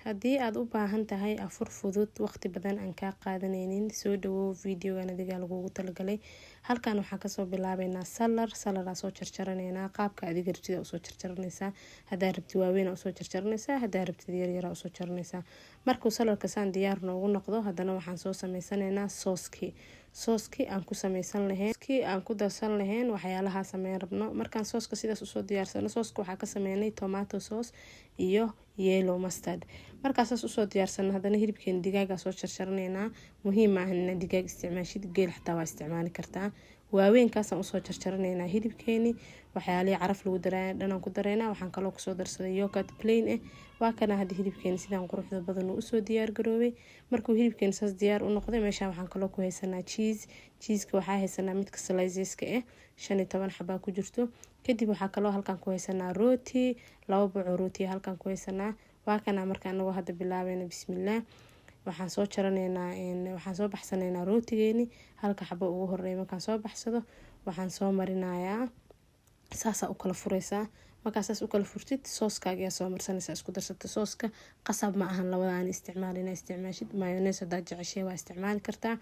Haddii aad u baahan tahay afur fudud, waqti badan aan kaa qaadaneynin, soo dhawow, videogan adigaa lagugu talagalay. Halkan waxaan kasoo bilaabeynaa salad. Saladaa soo jarjaraneynaa, qaabka adiga rabtida usoo jarjaraneysaa. Hadaa rabtid waaweyn usoo jarjaraneysaa, hadaa rabtid yaryara usoo jaraneysaa. Markuu saladka saan diyaar noogu noqdo, haddana waxaan soo sameysanaynaa sooskii, sooskii aan ku sameysan lahayn, kii aan ku darsan lahayn waxyaalaha sameyn rabno. Markaan sooska sidaas usoo diyaarsano, sooska waxaa ka sameynay tomato sauce iyo yellow mustard. Markaa saas usoo diyaarsano, haddana hilibkeena digaagaa soo jarjaraneynaa. Muhiim maahan inaad digaag isticmaashid, geel xataa waa isticmaali kartaa. Waaweynkaasaan usoo jarjaraneynaa hilibkeeni. Waxyaalihii caraf lagu daray dhanaan ku dareynaa. Waxaan kaloo kusoo darsaday yogurt plain ah. Waa kana hadda hilibkeeni sidaan quruxda badan uu usoo diyaar garoobay. Markuu hilibkeeni saas diyaar u noqday, meeshaan waxaan kaloo ku haysanaa cheese. Cheeseka waxaa haysanaa midka sliceska ah, 15 xabaa ku jirto. Kadib waxaa kaloo halkan ku haysanaa rooti, laba boco rooti halkan ku haysanaa. Waa kana marka anagoo hadda bilaabeyna, bismillaah, waxaan soo jaraneynaa, waxaan soo baxsaneynaa rootigeeni halka xabo ugu horeeya. Markaan soo baxsado, waxaan soo marinayaa, saasaa u kala fureysaa. Markaa saas u kala furtid, sooskaaga ayaa soo marsanaysaa, isku darsata. Sooska qasab ma ahan labada aan isticmaal inaa isticmaashid. Mayonnaise hadaad jeceshay waa isticmaali kartaa.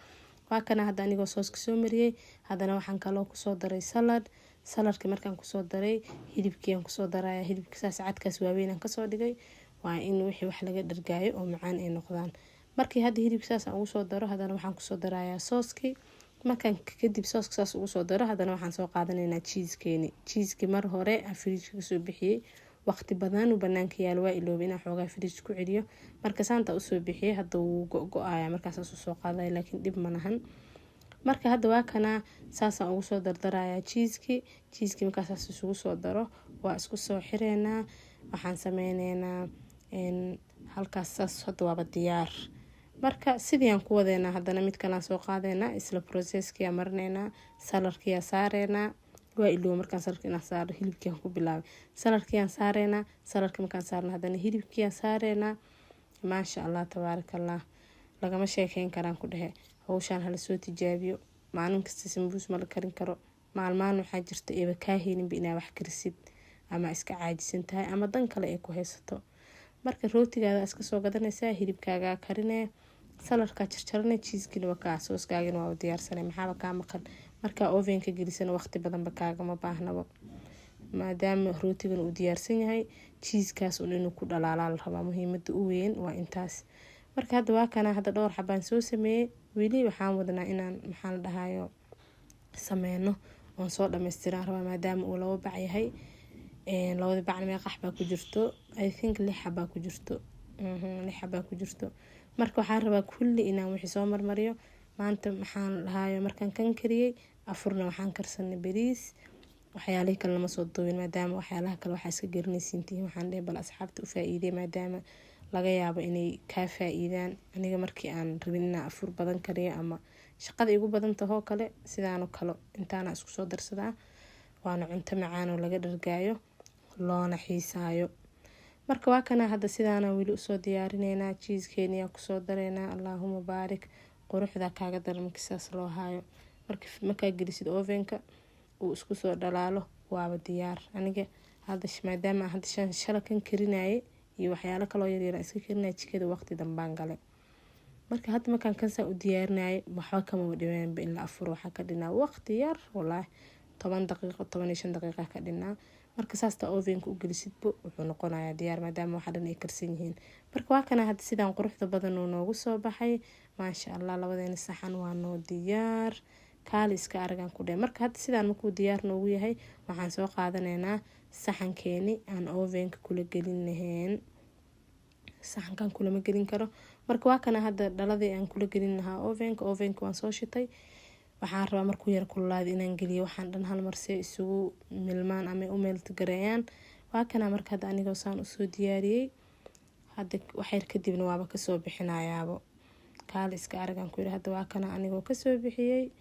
Waa kana hadda anigoo sooska soo mariyey. Haddana waxaan kaloo kusoo daray salad. Saladka markaan kusoo daray, hilibkiiaan kusoo daraya. Hilibka saas cadkaas waaweyn kasoo dhigay, waa in wixii wax laga dhargaayo oo macaan ay noqdaan. Markii hadda hilibka saas aan ugu soo daro, haddana waxaan kusoo darayaa sooskii. Markaan kadib sooska saas ugu soo daro, haddana waxaan soo qaadanaynaa cheesekeeni. Cheesekii mar hore aan fridgeka kasoo bixiyey, waqti badan uu banaanka yaalo, waa iloobay inaan xoogaa fridge ku celiyo. Marka saanta usoo bixiyey, hadda wuu go-go-aya markaasaas usoo qaadaya, laakiin dhib ma lahan. Marka hadda waa kanaa, saasaan ugu soo dardarayaa cheesekii. Cheesekii markaa saas isugu soo daro, waa isku soo xireynaa. Waxaan sameyneynaa halkaas saas. Hadda waaba diyaar. Marka sidii aan ku wadeynaa, haddana mid kalean soo qaadeynaa, isla processkiyaa marineynaa, saladkiyaa saareynaa. Waa iloow markaan saladka inaan saaro, hilibkiaan ku bilaabay. Saladkiiyaan saareynaa. Saladka markaan saarno, haddana hilibkiiyaan saareynaa. Maasha Allah, tabaaraka Allah, lagama sheekeyn karaan ku dhehe. Hawshaan hala soo tijaabiyo. Maalin kasta sambuus ma la karin karo. Maalmaan waxaa jirta eeba kaa helinba inaa wax karisid, ama iska caajisan tahay, ama dan kale ay ku haysato. Marka rootigaada iska soo gadanaysaa, hilibkaagaa karinee, saladkaa jarjarane, cheesekina waa kaa, sooskaagina waa diyaarsanay. Maxaaba kaa maqan? Markaa ovenka gelisana, waqti badanba kaagama baahnabo, maadaama rootigan uu diyaarsan yahay. Cheesekaas un inuu ku dhalaalaa la rabaa, muhiimada u weyn waa intaas. Marka hadda waa kana, hadda dhowr xabaan soo sameeyey. Weli waxaan wadnaa inaan, maxaa la dhahayo, sameyno oon soo dhamaystiraan rabaa, maadaama uu labo bac yahay. Labada bacna meeqa xabaa ku jirto? I think lix xabaa ku jirto, lix xabaa ku jirto. Marka waxaan rabaa kulli inaan wixii soo marmariyo maanta. Maxaan dhahayo, markaan kan kariyey, afurna waxaan karsanay bariis. Waxyaalihii kale lama soo duubin, maadaama waxyaalaha kale waxaa iska garanaysiintihiin. Waxaan dhahay bal asxaabta u faa-iidey, maadaama laga yaabo inay kaa faa-iidaan. Aniga markii aan rabin inaan afur badan kariyo ama shaqada igu badan tahoo kale, sidaanoo kale intaana isku soo darsadaa. Waana cunto macaan oo laga dhargaayo loona xiisaayo. Marka waa kana, hadda sidaana weli usoo diyaarineynaa. Cheesekeeniyaa kusoo dareynaa. Allaahuma baarik, quruxda kaaga daran markii saas loo haayo. Marka markaa gelisid ovenka, uu isku soo dhalaalo, waaba diyaar. Aniga hadda maadaama hadda shala kan karinayay iyo waxyaalo kaloo yaryar iska karinaya, jikada waqti dambaan galay. Marka hadda markaan kansaa u diyaarinayay, waxba kamaba dhimeenba in la afuro. Waxaa ka dhinaa waqti yar, walaahi, 10 daqiiqo, 15 daqiiqa ka dhinaa. Marka saasta ovenka u gelisidbo, wuxuu noqonayaa diyaar, maadaama waxa dhan ay karsan yihiin. Marka waa kana, hadda sidaan quruxda badan uu noogu soo baxay. Maasha Allah, labadeena saxan waa noo diyaar, kaali iska aragan ku dheh. Marka hadda sidaan markuu diyaar noogu yahay, waxaan soo qaadanaynaa saxankeeni aan ovenka kula gelin lahayn. Saxankan kulama gelin karo. Marka waa kana hadda dhaladii aan kula gelin lahaa ovenka. Ovenka waan soo shitay. Waxaan rabaa markuu yar kululaada inaan geliyo waxaan dhan hal mar, see isugu milmaan ama u meeltagareeyaan. Waa kana marka hadda anigoo saan usoo diyaariyey. Hadda waxyar kadibna waaba kasoo bixinayaabo, kaali iska aragan ku yiri. Hadda waa kana anigoo kasoo bixiyey,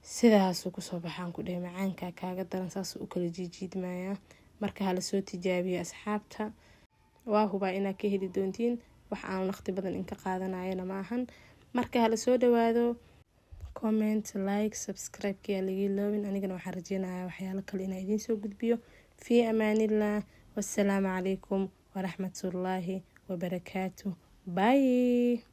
sidaasuu kusoo baxaan ku dhehe. Macaanka kaaga daran, saasuu u kala jiijiidmayaa. Marka hala soo tijaabiyo, asxaabta. Waa hubaa inaad ka heli doontiin, wax aan waqti badan inka qaadanayana maahan. Marka hala soo dhawaado. Comment, like, subscribe-ka yaa laga iloobin. Anigana waxaan rajeynayaa waxyaalo kale inaan idiin soo gudbiyo. Fii amaanillah, wassalaamu calaykum waraxmatullaahi. Wabarakaatu. Bye.